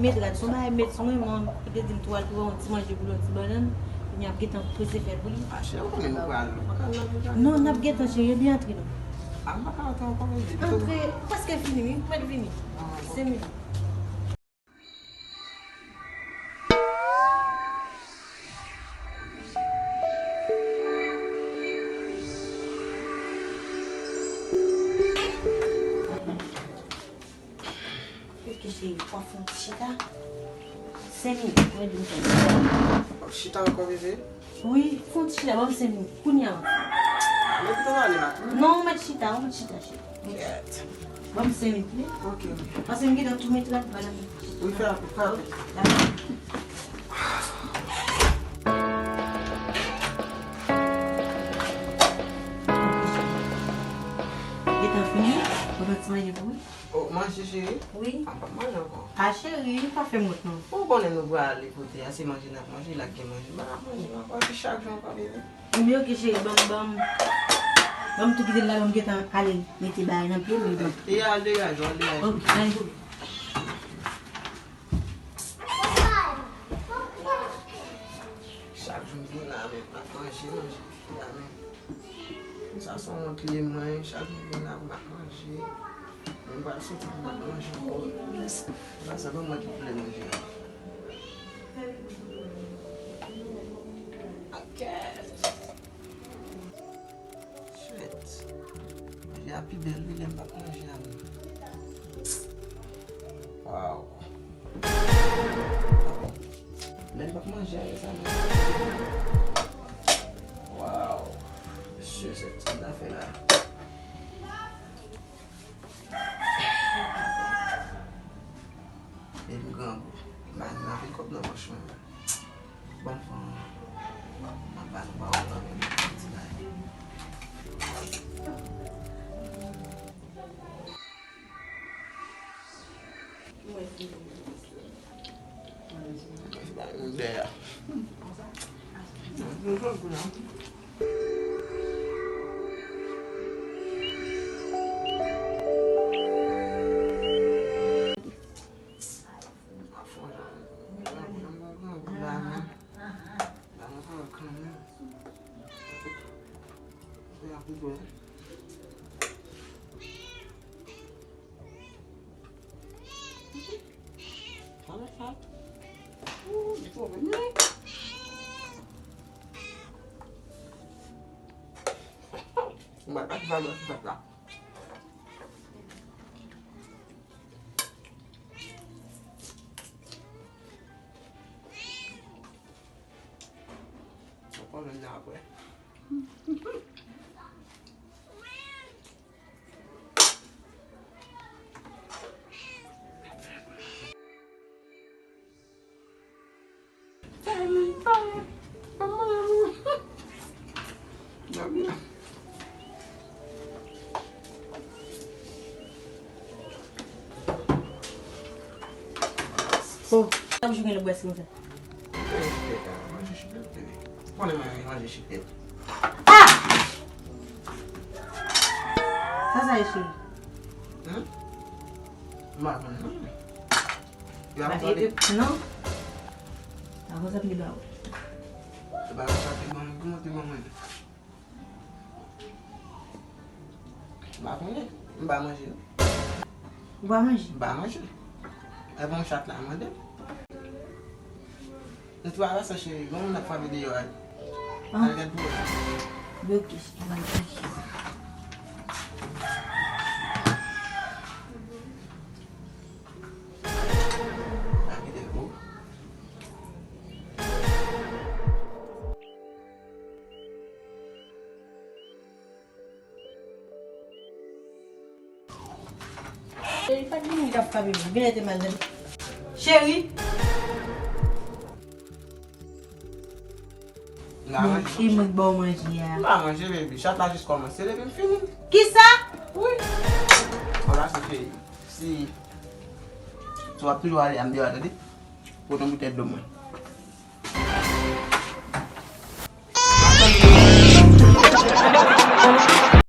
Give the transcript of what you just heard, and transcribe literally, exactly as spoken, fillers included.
Met rad sou bagay, met sou mwen, mwen, li te di m tou al pou yon ti manje pou l, yon ti bannann. Kounye a ap gentan prese fè l pou li. Ah, cheri, ou konnen nou pral, nou pa ka nan deja. Non, n ap gentan, cheri, epi antre non. Ah, m pa ka antre ankò, men depi. Antre, ou prèske fini, wi, ou prèske fini. Ah, ok. Senk minit. Ok, cheri, w ap fè yon ti chita. Senk minit, mwen di m fè. W ap chita ankò, bebe? Wi, fè yon ti chita, ban m senk minit. Kounye a. Mwen pito ale la. Non, ou mèt chita, ou mèt chita, cheri. Kèt. Ban m senk minit, wi. Ok, ok. Pase m gentan tou met rad, madanm. Wi, fè rapid, fè rapid. Dakò. Gentan fini? Ou pran ti manje pou mwen? Oh, manje, cheri? Wi. A, m p ap manje ankò. A, cheri, pa fè m wont non. Ou konnen nou prale kote a, se manje n ap manje, la k gen manje. M pa ka manje ankò, epi chak jou ankò, bebe. Ebyen, ok, cheri, ban m, ban m, ban m tou kite l la, ban m gentan ale mete bagay nan pye m, epi. E al degaje w, al degaje w. Ok, pa gen pwoblèm. Chak jou m vin la menm, m ap manje, manje, vin la menm. Sa se yon wont li ye mwen, chak jou m vin la pou m ap manje. Mwen m pral soti pou m ap manje ankò. Sa se pa mwen ki vle manje a. Ok. Swèt. Manje a pi bèl wi lè m p ap manje a menm. Waw. Lè m p ap manje a, sa manje. Waw. Mesye, se ti zafè la. E m grangou. M pa gen anpil kòb nan pòch mwen. Ban m fè yon, m ap ba nou pawòl nan men ti bagay. Mwen se bagay nou dèyè. Mwen pa t valè fèt la. Sa pa vin la apre. Oh, sa m jwenn lè bwè si konsa. Manje chipèt, bebe. Konnen mwen renmen manje chipèt. Ah! Sa sa ye, cheri? Hmm? M pa konnen non. Yo ap tande. Non. Avan sa m te ba ou. Se pa sa te ban mwen, kòman te ban mwen? M pa konnen. M pa manje non. Ou pa manje? M pa manje. E bon chat la mande m. Nou twa la sa cheri, gon moun ap frape deyò a. Ah. Al gad pou ou. Bloke, cheri, m al bloke. Pa kite l pou ou. Cheri, pa t vini k ap frape m. Genlè te mal tande. Cheri! Bon, e mwen k ba w manje a. M pa manje, baby. Chat la jis kòmanse depi m fini. Kisa? Wi. Bon, la se cheri. Si, si w ap toujou ale a m deyò a, tande? Pote yon boutèy dlo mwen.